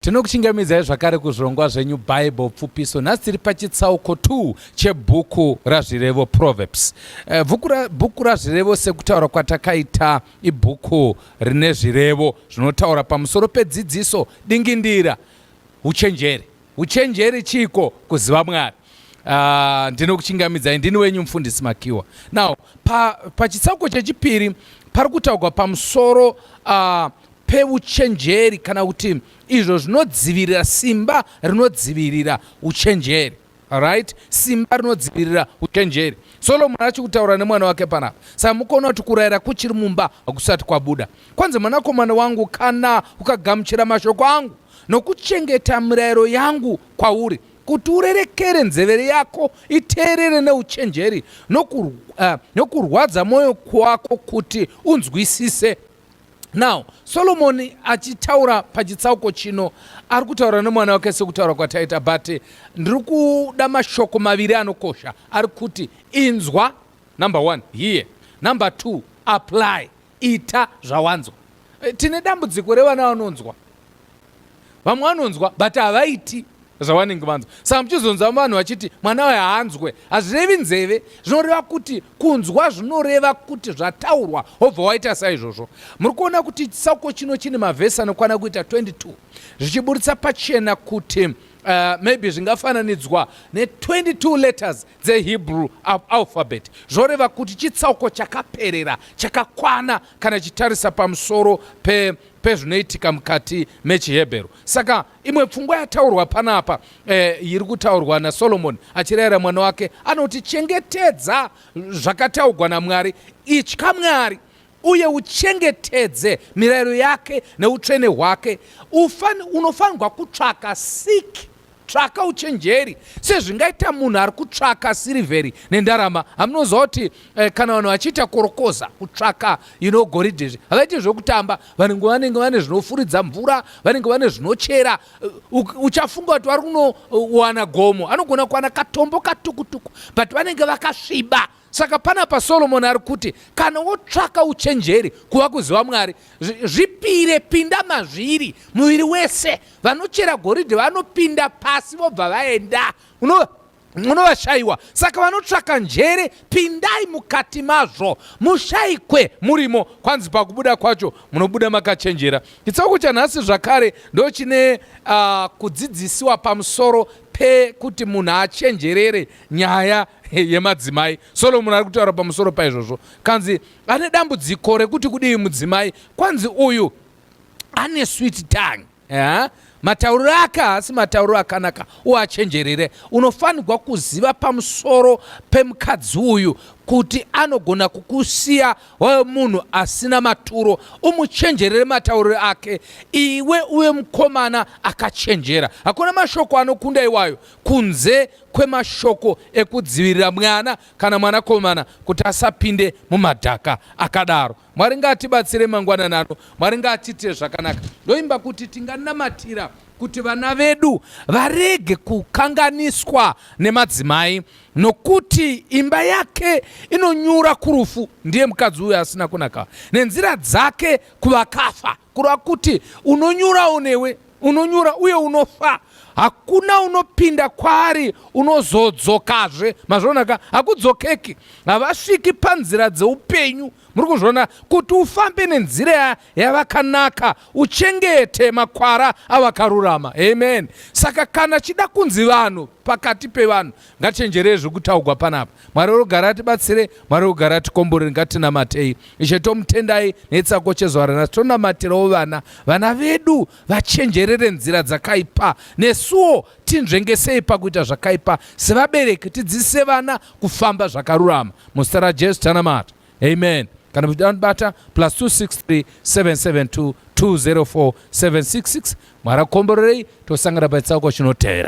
Tinokuchingamidzai zvakare kuzvirongwa zvenyu Bible Pfupiso. Nhasi tiri pachitsauko 2 chebhuku raZvirevo, Proverbs. Bhuku raZvirevo, sekutaura kwatakaita, ibhuku rine zvirevo zvinotaura pamusoro pedzidziso, dingindira, uchenjeri. Uchenjeri chiiko? Kuziva Mwari. Ndinokuchingamidzai, ndini wenyu Mufundisi Makiwa. Now, pachitsauko chechipiri pari kutaurwa pamusoro peuchenjeri, kana kuti izvo zvinodzivirira, simba rinodzivirira uchenjeri. Right, simba rinodzivirira uchenjeri. Solomon achikutaura nemwana wake panapa. Saka mukuona kuti kurayira kuchiri mumba, hakusati kwabuda. Kwanzi, "Mwanakomana wangu, kana ukagamuchira mashoko angu nokuchengeta mirayiro yangu kwauri, kuti urerekere nzeve yako iteerere neuchenjeri, nokurwadza mwoyo kwako kuti unzwisise." Now, Solomoni achitaura pachitsauko chino, ari kutaura nemwana wake sekutaura kwataita, but ndiri kuda mashoko maviri anokosha. Ari kuti inzwa, number one, hear; number two, apply, ita zvawanzwa. Tine dambudziko revana vanonzwa. Vamwe vanonzwa but havaiti zvavanenge vanzwa. Saka muchizonzwa vanhu vachiti mwana uyo haanzwe, hazvirevi nzeve, zvinoreva kuti kunzwa zvinoreva kuti zvataurwa wobva waita saizvozvo. Muri kuona kuti chitsauko chino chine mavhesi anokwana kuita 22, zvichiburitsa pachena kuti maybe zvingafananidzwa ne22 letters dzeHebrew alphabet. Zvoreva kuti chitsauko chakaperera, chakakwana, kana chitarisa pamusoro pezvinoitika mukati mechiHebheru. Saka imwe pfungwa yataurwa panapa, iri kutaurwa naSolomoni achirayira mwana wake, anoti chengetedza zvakataurwa naMwari, itya Mwari uye uchengetedze mirayiro yake neutsvene hwake. Unofanirwa kutsvaka, seek, tsvaka uchenjeri sezvingaita munhu ari kutsvaka sirivheri nendarama. Hamunoziva kuti kana vanhu vachiita korokoza kutsvaka goridhe, havaiti zvekutamba. Vanenge vane zvinofuridza mvura, vanenge vane zvinochera. Uchafunga kuti vari kunowana gomo, anogona kuwana katombo katukutuku, but vanenge vakasviba. Saka panapa Solomoni ari kuti kana wotsvaka uchenjeri, kuva kuziva Mwari, zvipire, pinda mazviri muviri wese. Vanochera goridhe vanopinda pasi vobva vaenda, unovashayiwa. Saka vanotsvaka njere, pindai mukati mazvo, mushayikwe murimo. Kwanzi pakubuda kwacho munobuda makachenjera. Chitsauko chanhasi zvakare ndo chine kudzidzisiwa pamusoro pekuti munhu achenjerere nyaya yemadzimai. Solomoni ari kutaura pamusoro paizvozvo. Kanzi ane dambudziko rekuti kudii mudzimai? Kwanzi uyu ane sweet tongue, yeah? Matauriro ake haasi matauriro akanaka, uachenjerere. Unofanirwa kuziva pamusoro pemukadzi uyu kuti anogona kukusiya wave munhu asina maturo. Umuchenjerere matauriro ake, iwe uve mukomana akachenjera. Hakuna mashoko anokunda iwayo kunze kwemashoko ekudzivirira mwana kana mwanakomana kuti asapinde mumadhaka akadaro. Mwari ngaatibatsire mangwanani ano. Mwari ngaatiitire zvakanaka. Ndoimba kuti tinganamatira kuti vana vedu varege kukanganiswa nemadzimai, nokuti imba yake inonyura kurufu, ndiye mukadzi uyo asina kunaka, nenzira dzake kuvakafa. Kureva kuti unonyurawo newe, unonyura uye unofa. Hakuna unopinda kwaari unozodzokazve. Mazvionaka, hakudzokeki, havasviki panzira dzeupenyu. Muri kuzviona kuti ufambe nenzira yavakanaka, uchengete makwara avakarurama. Amen. Saka kana chida kunzi vanhu pakati pevanhu, ngatichenjerei zvekutaurwa panapa. Mwari rugara atibatsire, Mwari rugara atikomborere. Ngatinamatei. Ishe, tomutendai netsako chezuva ranhasi. Tonamatirawo vana vedu vachenjerere nzira dzakaipa. Nesuwo tinzvengesei pakuita zvakaipa sevabereki, tidzidzise vana kufamba zvakarurama. Muzita raJesu tanamata, amen. Kana muchida, +263 772 204 766. Mwari akomborerei. Tosangana pachitsauko chinotevera.